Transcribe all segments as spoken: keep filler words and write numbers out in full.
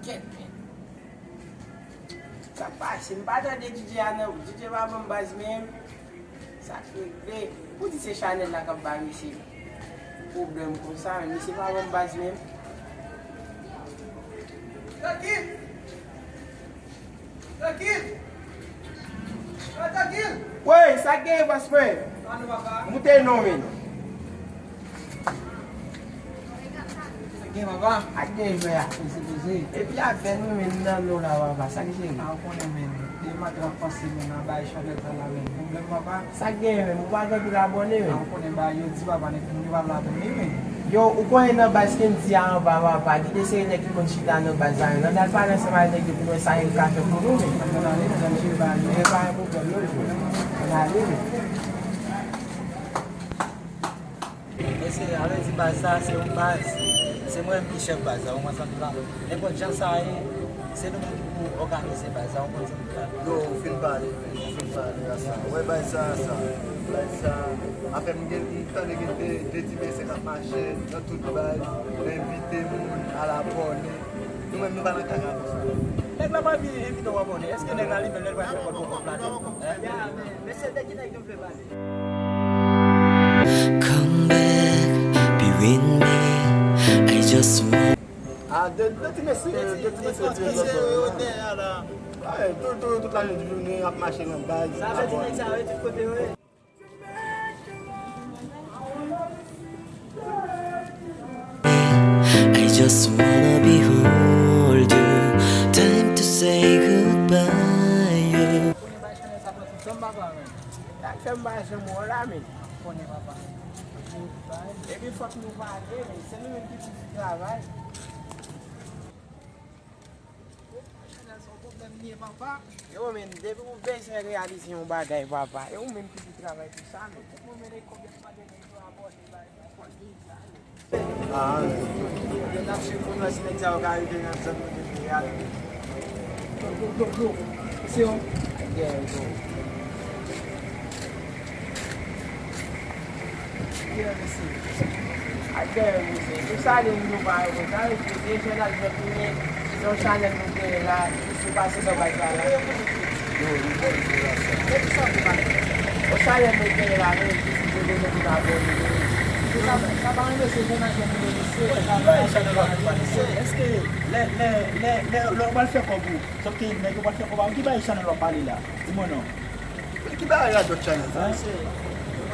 Kèt, men. Sa k pase? M pa tande D J a non. D J pa ban m baz menm. Sa k regle? Pou di se Chanèl la k ap bay misye pwoblèm konsa, men misye pa ban m baz menm. Trankil! Trankil! Trankil! Woy, sa k genyen, bòs mwen? Moute non, men. Gen papa? Ak gen jwè a. Peze, peze. Epi avè nou menm nan nou la papa, sa ki cheri? A, ou konnen menm. Depi maten w ap panse menm nan bay Chanèl sa la menm. Pwoblèm papa? Sa ki gen menm? Ou pa gen pou abòne menm? A, ou konnen bagay yo di papa, nèg moun yo pa vle abòne menm. Yo, ou konnen nan baz ke m di a anba papa, gen de seri nèg ki konn chita nan baz la menm. Ann al pale ansanm ak nèg yo pou nou wè sa yo ka fè pou nou menm. Ann ale, ann ale jere bagay yo. E pa yon pwoblèm non, jere. Ann ale menm. Mesye, ale di baz sa se yon baz. Se mwen menm ki chèf baz la, ou konprann sa m di la? Nenpòt jan sa ye, se nou menm ki pou òganize baz la, ou konprann sa m di la? Yo, ou fin pale, men, ou fin pale, Rasta. Ou wè baz sa, Rasta. Baz sa, afè m gen, m tande gen de, de ti mesye k ap mache nan tout baz, nan envite moun al abòne. Nou menm, nou pa nan kaka konsa. Nèg la pa vin envite w abòne. Èske nèg la li menm lè l pral fè kòb pou kòb la tèt? Hein? Ya, men, mesye, de ki nèg nou vle pale? Come back, be with me. I just want Ah, de, de ti mesye, de ti mesye, de ti mesye, yo dèyè la. Ay, tout, tout, tout lajounen ap mache nan baz. Sa vle di nèg sa yo tout kote yo ye. I just wanna behold you. Time to say goodbye. Konnen bay Chanèl sa pran tout tan, papa, men. Sa k fè m pa janm wè w la, men. Konnen, papa. Epi fòk nou pale, men. Se nou menm ki pou di travay. Yo, men, depi ou bezwen reyalize yon bagay, papa, e ou menm ki pou travay pou sa, men. Ah, yo t ap swiv pou nou wè si nèg sa yo ka rive nan zòn nou te vle a. Yo, yo, yo, yo. Mesye yo. Dèyè yo. Dèyè mesye. Ak dèyè mesye. Nou salye nou, nou pa yo konsa, mesye. Se jèn ak jèn nou ye. Se yon chanèl nou genyen la. Sou pase nan bay sa la. Yo, nou bon, nou bon, sa. Mete sa pou mwen. Yon chanèl nou genyen la, nou, jis nou bezwen pou nou abòne, nou. Sa, sa pa yon mesye, se nan jèn nou ye, mesye. Ki bay chanèl w ap pale, sè? Èske lè, lè, lè, lè, lè w pral fè kòb ou, sòf ke nèg yo pral fè kòb avè w, ki bay chanèl w ap pale la? Di mwen non. Ki bagay radòt chanèl sa?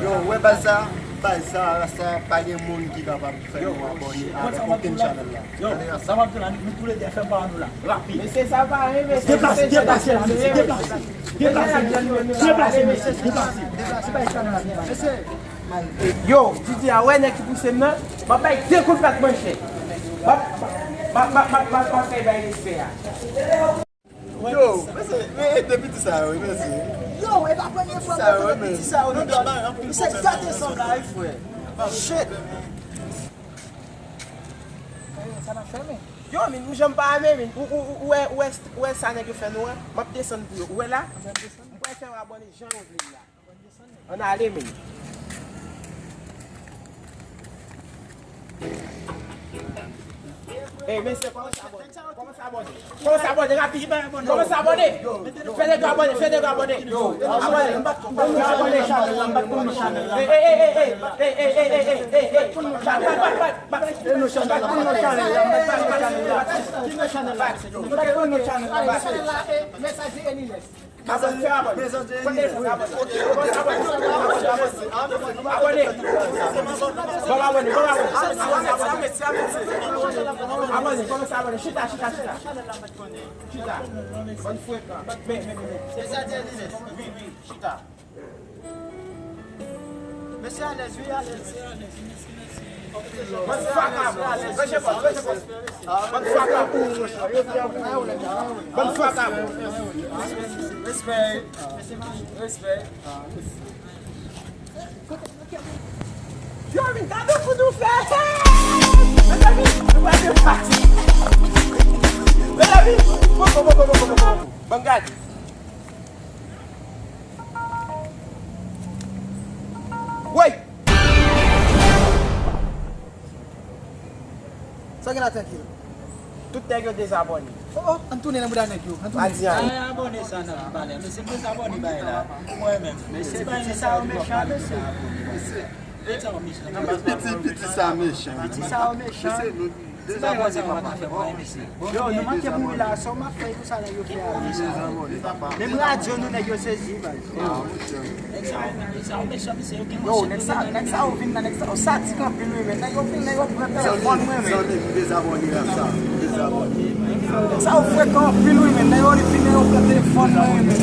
Yo, wè baz sa, baz sa, Rasta, pa gen moun ki kapab fè nou abòne avèk okenn chanèl la. Yo, sa m ap di w la, nou toulède fè m pa nou la, rapid. Mesye, sa pa ri, mesye. Deplase, deplase la, mesye, deplase. Deplase, deplase, mesye, deplase. Deplase, bay chanèl la, deplase. Yo, Didi a, wè nèg ki pouse m nan, m ap bay de kout pat manchè. M ap, m ap, m ap, m ap, m ap fè bay respè a. Yo, mesye, men ede piti sa yo, mesye. Yo, e pa premye fwa mwen wè piti sa yo nan dòmi. Misye gate sanm la, wi, frè. Shit. Sa n ap fè, men? Yo, men, m janm pa renmen, men. Ou, ou, ou, ou wè, ou wè, ou wè sa nèg yo fè nou an? M ap desann pou yo. Ou wè la? M pral fè yo abòne jan yo vle la. Ann ale, men. Ey, mesye, kòmanse abòne. Kòmanse abòne. Kòmanse abòne, rapid. Kòmanse abòne. Fè nèg yo abòne, fè nèg yo abòne. Abòne. Abòne. Ey, ey, ey, ey, ey. Ey, ey, ey, ey, ey. Bat, bat, bat, bat, bat. Bat, bat, bat, bat. Bat, bat, bat, bat. Mesaj Eniles. Abòne, fè abòne. Kote sa, abòne. Abòne. Bon, abòne, bon, abòne. Abòne, kòmanse abòne. Chita, chita, chita. Chita. Bann frekan. Men, men, men, men. Wi, wi, chita. Mesye alèz, wi, alèz. Bann faka, bro. Ranche pòt, ranche pòt. Bann faka, bro. Bann faka, bro. Respè. Respè. Yo, men gade kout ou fè. Mezanmi, nou pral fè pati. Mezanmi, poko, poko, poko, poko. Ban m gade. Woy! Sa gen la, Trankil? Tout nèg yo dezabòne. Oh, oh, ann tounen nan bouda nèg yo. Ann tounen. Ay, abòne sa nan pale. Mesye, m dezabòne bay la. Mwen menm. Mesye, piti sa yo mechan, mesye. Piti sa yo mechan. Piti, piti sa mechan. Piti sa yo mechan. Mesye, nou dezabòne, papa. Yo, nou manke mouri la. Sa w ap fè pou sa nèg yo fè a? Menm radyo nou nèg yo sezi. Yo, nèg sa, nèg sa yo vin nan, nèg sa yo sadik anpil wi, men nèg yo vin, nèg yo pran telefòn mwen, men. Zanmi, m dezabòne la sa. M dezabòne. Nèg sa yo frekan anpil wi, men nèg yo vin, nèg yo pran telefòn mwen, men.